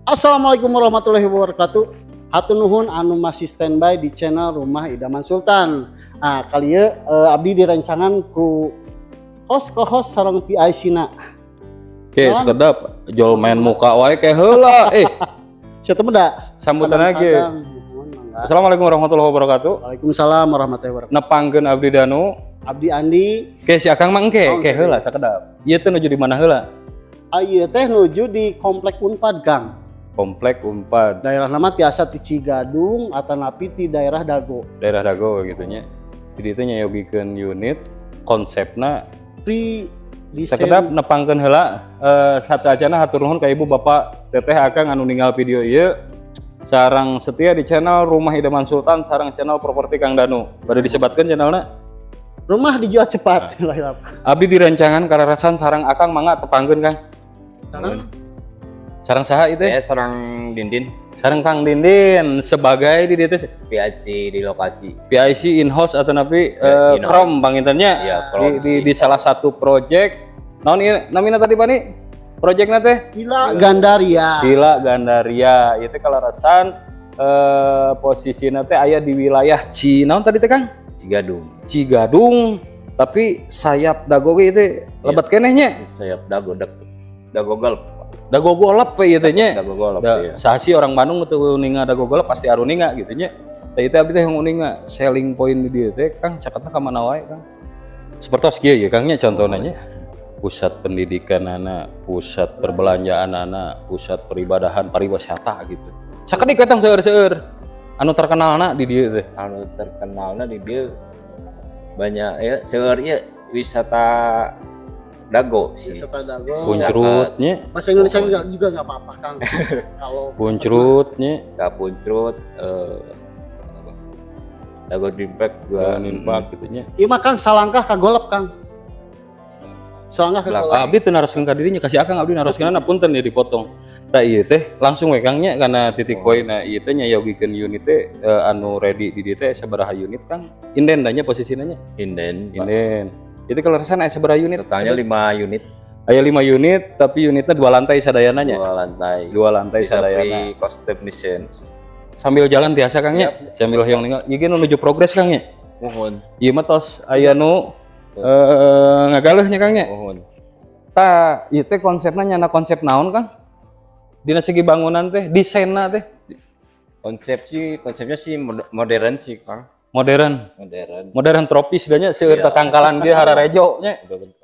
Assalamualaikum warahmatullahi wabarakatuh. Hatur nuhun anu masih standby di channel Rumah Idaman Sultan. Nah, kali ieu abdi direncangan ku host co-host sareng PIC na. Oke, sekedap jol main muka wae kayak heula. Eh, Siapa da? Sambutan lagi. Muhun, mangga. Assalamualaikum warahmatullahi wabarakatuh. Waalaikumsalam warahmatullahi wabarakatuh. Nepangkeun abdi Danu. Abdi Andi. Ke si Akang mah engke, Oh, ke engke. Heula sakedap. Ieu teh nuju di mana heula? Ah, ieu teh nuju di Komplek Unpad, Kang. Komplek Unpad, Daerah nama tiasa ti Cigadung atanapi ti daerah Dago. Daerah Dago gitu nya. Jadi itu nyayogikeun unit konsepna. Pre desain. Sakedap nepangkeun heula sateuacana hatur nuhun ka ibu bapak teteh akang anu ninggal video ieu sareng setia di channel Rumah Idaman Sultan sareng channel Properti Kang Danu. Bade disebatkeun channelna? Rumah dijual cepat. Lah. Abdi direncangan kararasan sareng akang, mangga tepangkeun, Kang. Sareng Sareng saha itu? Saya sareng Dindin. Sareng Kang Dindin sebagai di dieu teh PIC di lokasi. PIC in house atau napi Ya, in-house. krom panginten nya Iya, krom di sih. Salah satu project naon ieu namina tadi, Pani, projectna teh? Villa Gandaria. Villa Gandaria itu kalarasan posisinya teh aya di wilayah Ci naon tadi teh, Kang? Cigadung. Cigadung, tapi sayap Dago ge itu lebet keneh nya. Sayap Dago, Dago Golf. Dago Golep we ieu teh nya. Dago Golf, Da, iya. saha sih orang Bandung teu uninga Dago Golep, pasti aruninga gitu nya. Tah, itu abdi teh yang uninga selling point di dieu teh, Kang, caketna ka mana wae, Kang? Sepertos kieu ya, Kang, nya contohna nya. Pusat pendidikan anak, pusat perbelanjaan anak, pusat peribadahan, pariwisata gitu. Sakedik we tong seueur-seueur. Anu terkenalna di dieu teh. Anu terkenalnya di dia banyak ya, seueur ya wisata Dago sih. Wisata Dago. Puncrut nya, Bahasa Indonesia juga nggak apa-apa, Kang. Kalau Puncrut nya, Ka Puncrut, apa? Dago Dream Park juga. Dream Park gitu nya. Iya mah, Kang, salangkah ka golep, Kang. Salangkah ke golep. Abdi teu naroskeun ka dirinya kasih akang, abdi naroskeunana, punten ya dipotong. Tah, ieu teh langsung we, Kang, nya kana titik poinna ieu teh nyayogikeun unit teh anu ready di dieu teh sabaraha unit, Kang? Inden nya posisina nya. Inden, Pak. Inden. Itu kalau resan aya sabaraha unit? Totalnya 5 unit. Aya 5 unit, tapi unitnya dua lantai sadayana nya. Dua lantai. Dua lantai Bisa sadayana. pre custom design. Sambil jalan tiasa, Kang, nya. Sambil hoyong ninggal. Ieu ge nu nuju progres, Kang, nya. Muhun. Ieu mah tos aya nu ngagaleuh nya, Kang, nya. Muhun. Tah, ieu teh konsepna nyana konsep naon, Kang? Dina segi bangunan teh, desainna teh? Konsep sih, konsepnya sih modern sih, Kang. Modern. Modern. Modern tropis nya, seueur Iya. tatangkalan ge hararejo nya. Modern.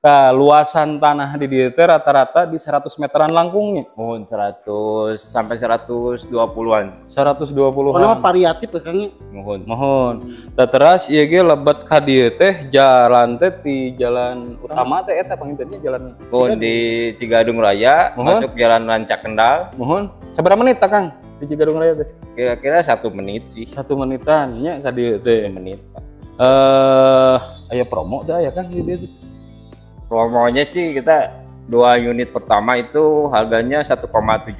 Tah, luasan tanah di dieu teh rata-rata di 100 meteran langkungnya. Muhun, 100 sampai 120-an. 120-an. Pokoknya mah variatif ya, Kang, ya. Muhun. Muhun. Tah, teras ieu ge lebet ka dieu teh jalan teh di jalan utama teh eta panginten nya jalan Muhun, di Cigadung Raya, Muhun. masuk Jalan Rancak Kendal, Muhun. Sabaraha menit tah, Kang, di Cigadung Raya teh? Kira-kira 1 menit sih. 1 menitan nya ka dieu teh. 1 menit, Pak. Eh, aya promo teh aya, Kang, di dieu teh? Promonya sih kita dua unit pertama itu harganya 1,75,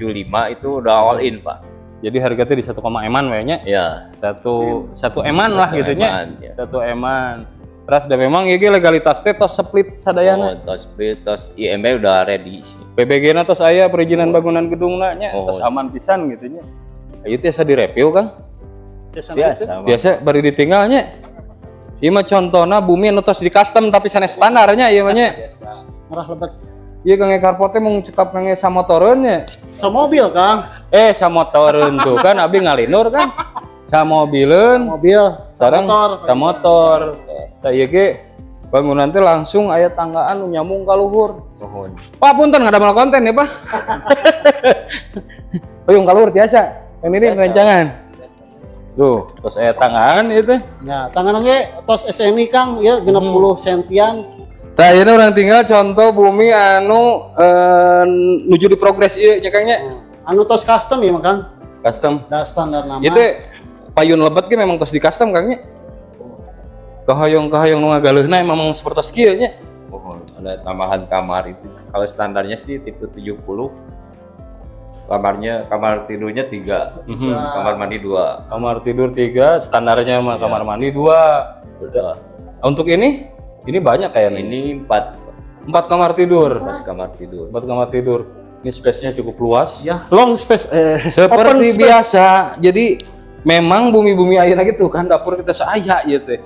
itu udah all in, Pak. Jadi harga teh di 1, eman we nya. Ya. Satu satu eman lah Satu gitu nya. eman, ya. 1 eman. Terus da memang ieu ge legalitas teh tos split sadayana. Oh, tos split, tos IMB udah ready sih. PBG na tos aya, perizinan bangunan gedungna nya, Oh. tos aman pisan gitu nya. Ieu tiasa direview, Kang? Biasa. Biasa, Pak. Biasa bari ditinggalnya. Ieu mah contohna bumi anu tos di custom tapi sanes standarnya ieu mah nya. Biasa. Murah lebet. Ieu kangge carport teh mung cekap kangge samotoreun nya. Samobil, Kang. Eh, samotoreun tuh kan abdi ngalinur kan. Samobileun. Mobil, Sareng motor. samotor. Saya ge bangunan teh langsung aya tanggaan nu nyambung ka luhur. Muhun. Pak, punten ngadamel konten ya, Pak. Hoyong ka luhur tiasa. Yang ini Tiasa. rencangan. Tuh, terus aya tanggaan itu. Ya, tangan ge tos SNI, Kang, ya 60 sentian. Tah, ini urang tinggal contoh bumi anu nuju di progres ieu nya, Kang, nya. Anu tos custom ya, Kang. Custom. Da standar nama. Ieu teh payun lebet ge memang tos di custom, Kang, nya. Kahoyong-kahoyong nu ngagaleuhna memang seperti kieu nya. Muhun. Ada tambahan kamar itu. Kalau standarnya sih tipe 70. Kamarnya, kamar tidurnya tiga, kamar mandi dua. Kamar tidur tiga, standarnya mah kamar mandi dua. Udah. Untuk ini banyak kayaknya. Ini empat. Empat kamar tidur. Empat kamar tidur. Empat kamar tidur. Ini space-nya cukup luas. Ya, long space, seperti open space. Biasa. Jadi memang bumi-bumi ayeuna gitu kan dapur kita saya ieu teh.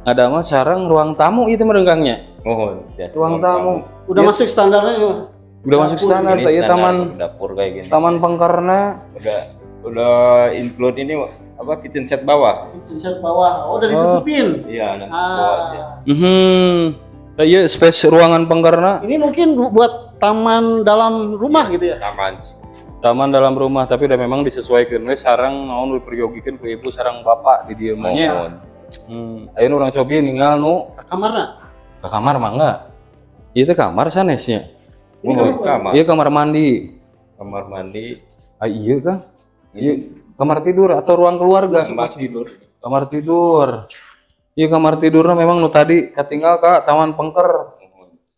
Ada mah sareng ruang tamu itu merengkangnya. Mohon, biasa Ruang tamu. Udah Iya. masuk standarnya ya. Udah masuk Dapur. standar Ini teh ieu standar taman dapur kayak gini. Taman pengkerna. Udah include ini apa, kitchen set bawah. Kitchen set bawah. Oh, udah ditutupin. Iya, nanti bawah aja. Ah. Teh ieu space ruangan pengkerna. Ini mungkin buat taman dalam rumah gitu ya. Taman sih. Taman dalam rumah, tapi udah memang disesuaikan we sareng naon diperyogikeun ku ibu sareng bapak di dieu mah nya. Mohon. Ayeuna urang cobi ninggal nu Kamarna. ke kamar mangga. Ieu teh kamar sanesnya. Ini Mohon, kamar. kamar. Ieu kamar mandi. Kamar mandi. Ah iya Kang. Iya kamar tidur atau ruang keluarga? Kamar tidur. Kamar tidur. Iya kamar tidurnya memang nu tadi katinggal ka taman pengker.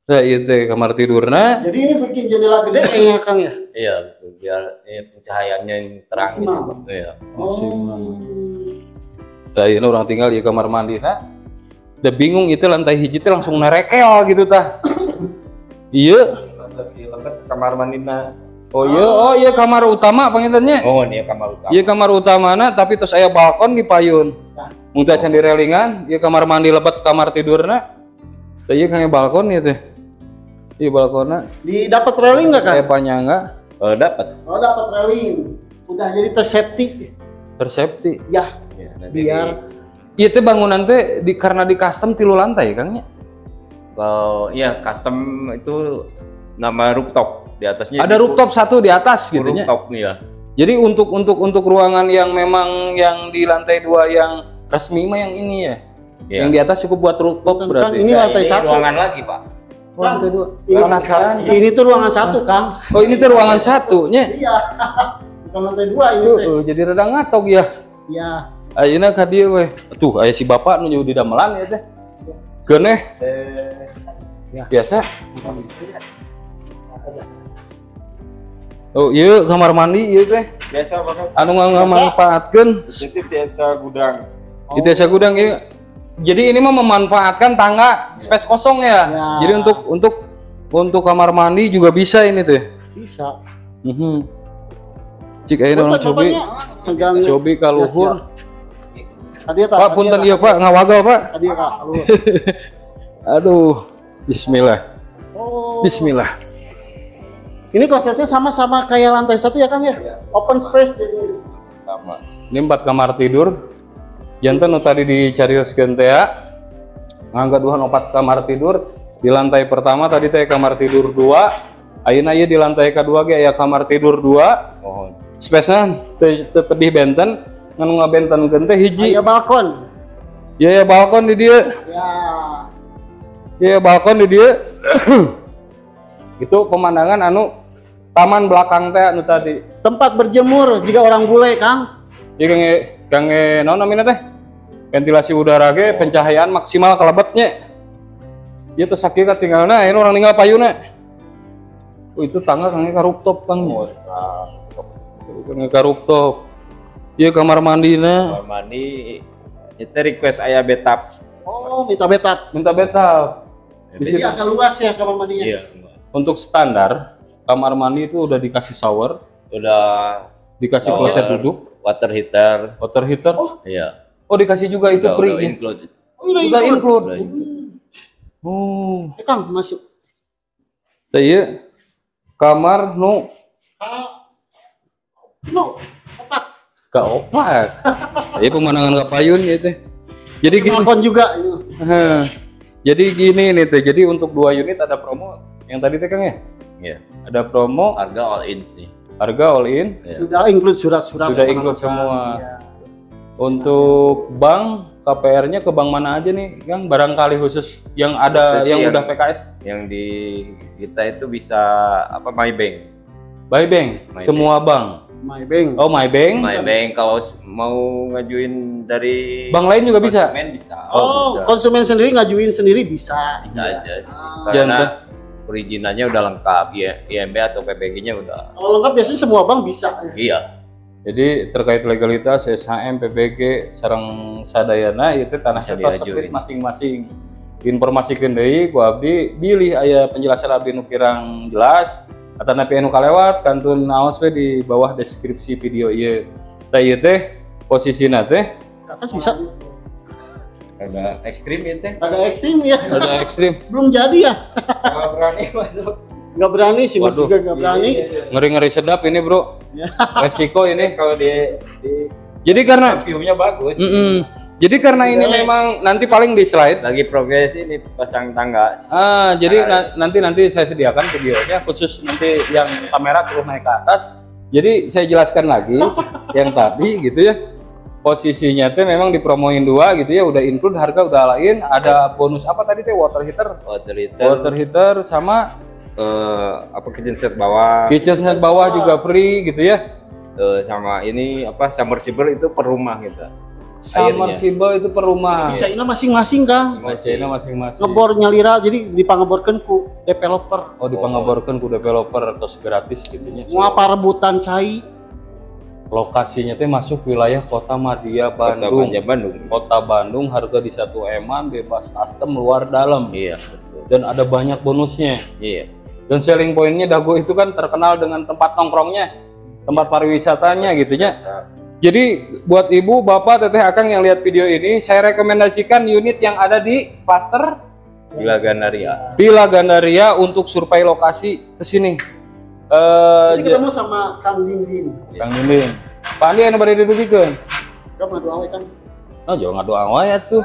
Nah, ieu teh kamar tidurna. Jadi ini bikin jendela gede kayaknya Kang ya. Iya, betul. Biar pencahayaannya yang terang gitu. Maksimal. Iya. Oh. Tah ieu urang tinggal di kamar mandi na. Udah bingung itu lantai hiji teh langsung nerekel gitu tah. Iya. Kamar mandi na. Oh iya, oh iya kamar utama pangintennya. Oh, ini kamar utama. Iya kamar utamana tapi terus aya balkon di payun. Nah. Mun teh can direlingan, ieu kamar mandi lebet kamar tidurna. Tah ieu kangge balkon ieu teh. Ieu balkonna Didapat railing nggak Kang? aya panyangga. Oh, dapat. Oh, dapat railing. Udah jadi tersafety. Tersafety. Ya, Ya, nanti biar Ieu teh bangunan teh di, karena di custom 3 lantai Kang nya. Kalau iya custom itu nama rooftop di atasnya. Ada rooftop satu di atas gitu nya. Rooftop nih ya. Jadi untuk ruangan yang memang yang di lantai 2 yang resmi mah yang ini ya. Iya. Yang di atas cukup buat rooftop Bukan, berarti. Kang, ini Nah, lantai ini satu. ruangan lagi, Pak. Oh, lantai 2. Ini- Penasaran. Ini tuh ruangan satu, Kang. Oh, ini tuh ruangan satunya. Iya. Bukan lantai 2 ini teh. Jadi rada ngatok ya. Iya. Ayeuna ka dieu weh. Tuh, aya si bapak nu di damelan ya teh. Geuneh. Ya. Biasa. Oh, iya kamar mandi ieu teh. Biasa banget. Anu ngamanfaatkeun Itu biasa gudang. Itu biasa gudang ieu. Jadi ini mah memanfaatkan tangga space kosong ya. Ya. Jadi untuk kamar mandi juga bisa ini tuh. Bisa. Cik ayeuna urang cobi. Pegang. Cobi ka luhur. Tadi ya, Pak punten ieu Pak, ngawagal Pak. Tadi ya, Kak. Luhur. Aduh. Bismillah. Oh. Bismillah. Ini konsepnya sama-sama kayak lantai 1 ya Kang ya? Open space jadi. Sama. Ini 4 kamar tidur. Janten nu tadi dicarioskeun teh ya. Ngagaduhan 4 kamar tidur. Di lantai pertama tadi teh kamar tidur 2. Ayeuna ieu di lantai kedua ge aya kamar tidur 2. Mohon. Space-na teu tebih benten, ngan ngabentenkeun teh hiji. Aya balkon. Ieu aya balkon di dieu. Ya. Ieu aya balkon di dieu. Itu pemandangan anu taman belakang teh anu tadi. Tempat berjemur jika orang bule, Kang. Ieu kangge naon namina teh? Ventilasi udara ge pencahayaan maksimal kalebetnya. Ieu teh sakieu katinggalna ayeuna urang ninggal payuna. Oh, itu tangga kangge ka rooftop Kang. Kangge ka rooftop. Ieu kamar mandina. Kamar mandi itu request aya betap. Oh, minta betap. Minta betap. Di Jadi situ. agak luas ya kamar mandinya. Iya. Untuk standar kamar mandi itu udah dikasih shower, Udah dikasih shower, kloset duduk, water heater. water heater. Oh. Iya. Oh, dikasih juga itu Udah, free. udah ya? include. Oh, udah Udah include. include. Udah include. Oh. Kang, masuk. Teh ieu kamar nu Nu, 4. kaopat. Ieu pemandangan ka payun ieu teh. Jadi gini. Balkon juga. Heh. Jadi gini nih teh. Jadi untuk 2 unit ada promo yang tadi teh Kang ya? Iya. Ada promo Harga all in sih. harga all in. Iya. Sudah include surat-surat. Sudah include semua. Iya. Untuk bank KPR-nya ke bank mana aja nih, Kang? Barangkali khusus yang ada Khusus yang udah PKS. Yang di kita itu bisa apa MyBank. Maybank, Maybank. semua bank. MyBank. Oh, Maybank. MyBank kalau mau ngajuin dari Bank lain juga bisa. konsumen bisa. Oh, bisa. konsumen sendiri ngajuin sendiri bisa. Bisa Iya. aja sih. Ah. Karena Jangan. perizinannya udah lengkap, IMB atau PPG-nya udah. Kalau lengkap biasanya semua bank bisa. Iya. Jadi terkait legalitas SHM, PPG, sareng sadayana itu tanah Bisa serta diajuin. split masing-masing. Informasikan deui ku abdi bilih aya penjelasan abdi nu kirang jelas. Atanapi anu kalewat kantun naos we di bawah deskripsi video ieu. Tah ieu teh posisina teh atas bisa. Agak ekstrim ya teh. Agak ekstrim ya. Agak ekstrim. Belum jadi ya. Nggak berani masuk. Nggak berani sih, Mas juga nggak berani. Ngeri-ngeri sedap ini, Bro. Resiko ini. Kalau di jadi karena view-nya bagus. Jadi karena ini memang nanti paling di slide lagi progres ini pasang tangga. Ah, jadi nanti saya sediakan videonya khusus nanti yang kamera perlu naik ke atas. Jadi saya jelaskan lagi yang tadi gitu ya. Posisinya teh memang dipromoin dua gitu ya, udah include harga udah lain, ada bonus apa tadi teh water heater? Water heater sama apa kitchen set bawah. Kitchen set bawah juga free gitu ya. Sama ini apa submersible itu per rumah gitu. Submersible itu per rumah. China masing-masing Kang. China masing-masing. Ngebor nyalira jadi dipangeborkeun ku developer. Oh, dipangeborkeun ku developer terus gratis gitu nya. Moal parebutan cai. Lokasinya teh masuk wilayah Kota Madya Bandung. Kota Bandung. Kota Bandung harga di 1 eman bebas custom luar dalam. Iya, betul. Dan ada banyak bonusnya. Iya. Dan selling pointnya Dago itu kan terkenal dengan tempat nongkrongnya, tempat pariwisatanya gitu nya. Jadi buat ibu, bapak, teteh, akang yang lihat video ini, saya rekomendasikan unit yang ada di klaster Villa Gandaria. Villa Gandaria untuk survei lokasi ke sini. Jadi ketemu sama Kang Dindin. Kang Dindin. Pak Andi anu bade didugikeun. Sok ngadoa we Kang. Oh, jangan ngadoa wae atuh.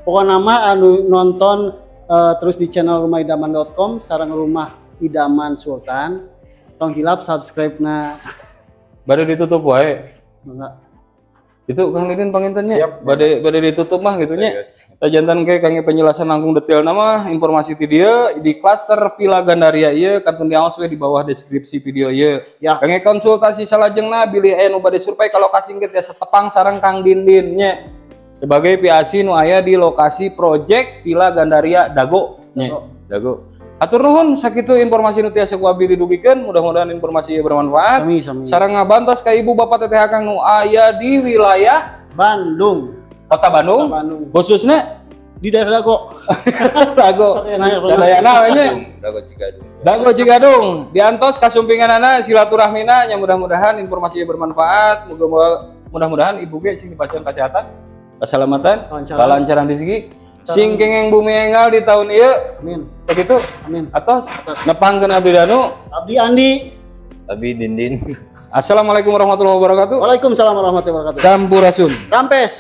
Pokokna mah anu nonton terus di channel rumaidaman.com sareng Rumah Idaman Sultan. Tong hilap subscribe na. Bade ditutup wae. Enggak. Itu Kang Didin pangintennya. Bade ditutup mah gitu nya. Jantan ke kangge penjelasan langkung detail nama informasi ti dieu di klaster Villa Gandaria ieu kantun diaos we di bawah deskripsi video ieu. Ya. Kangge konsultasi salajengna bilih aya nu bade survei ka lokasi engke tiasa tepang sareng Kang Dindin nya. Sebagai PAC nu aya di lokasi project Villa Gandaria Dago nya. Dago. Atur nuhun sakitu informasi nu tiasa ku abdi didugikeun, mudah-mudahan informasi ieu bermanfaat. Sami sami. Sareng ngabantos ka ibu bapak teteh akang nu aya di wilayah Bandung. Kota Bandung. Kota Bandung. Khususnya di daerah Dago. Dago. Sadayana we nya. Dago Cigadung. Dago Cigadung. Diantos kasumpinganana silaturahmina nya, mudah-mudahan informasi ieu bermanfaat. Mudah-mudahan ibu ge sing dipasihan kesehatan, keselamatan, kalancaran rezeki. Sing kengeng bumi enggal di tahun ieu. Amin. Sakitu. Amin. Atos nepangkeun abdi Danu, abdi Andi, abdi Dindin. Assalamualaikum warahmatullahi wabarakatuh. Waalaikumsalam warahmatullahi wabarakatuh. Sampurasun. Rampes.